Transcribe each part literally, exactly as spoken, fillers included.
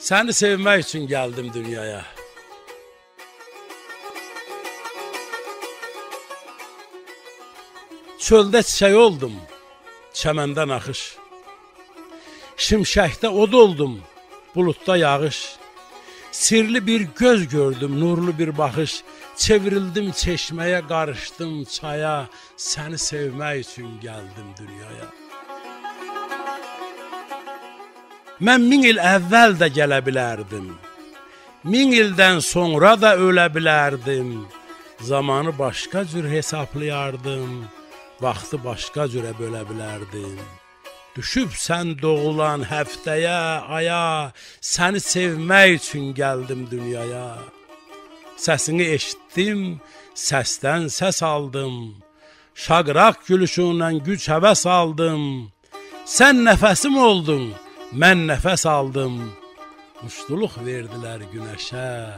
سنی سئومک اوچون گلدیم دونیایا. چؤلده چیچک اولدوم، چمنده ناخیش. شیمشکده اود اولدوم، بولوددا یاغیش. سیرلی بیر گؤز گؤردوم، نورلو بیر باخیش. چئوریلدیم چشمه‌یه، قاریشدیم چایا. سنی سئومک اوچون گلدیم دونیایا. من مین ایل اول ده گله بیلردیم، مین ایلدن سونرا دا اؤله بیلردیم. زامانی باشقا جور حسابلایاردیم، واختی باشقا جوره بؤله بیلردیم. دوشوب سن دوغولان هفته‌یه، آیا، سنی سئومک اوچون گلدیم دونیایا. سسینی ائشیتدیم، سسدن سس آلدیم. شاقراق گولوشوندن گوج، هوس آلدیم. سن نفسیم اولدون، من نفس آلدیم. موشتولوق وئردیلر گونشه،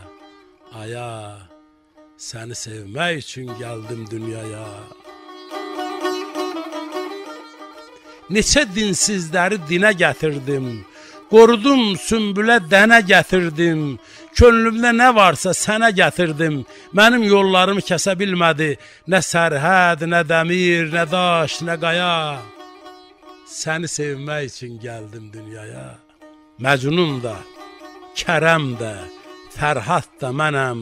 آیا. سنی سئومک اوچون گلدیم دونیایا. نئچه دینسیزلری دینه گتیردیم، قورودوم سونبوله دنه گتیردیم. کؤنلومده نه وارسا سنه گتیردیم. منیم یوللاریمی کسه بیلمه‌دی نه سرحد، نه دمیر، نه داش، نه قایا. سنی سئومک اوچون گلدیم دونیایا. مجنون دا، کرم ده، فرهاد دا منم.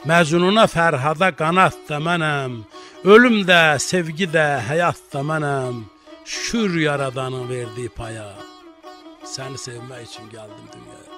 مجنونا، فرهادا قاناد دا منم. اؤلوم ده، سئوگی ده، حیات دا منم. شوکور یارادانین وئردیگی پایا. سنی سئومک اوچون گلدیم دونیایا.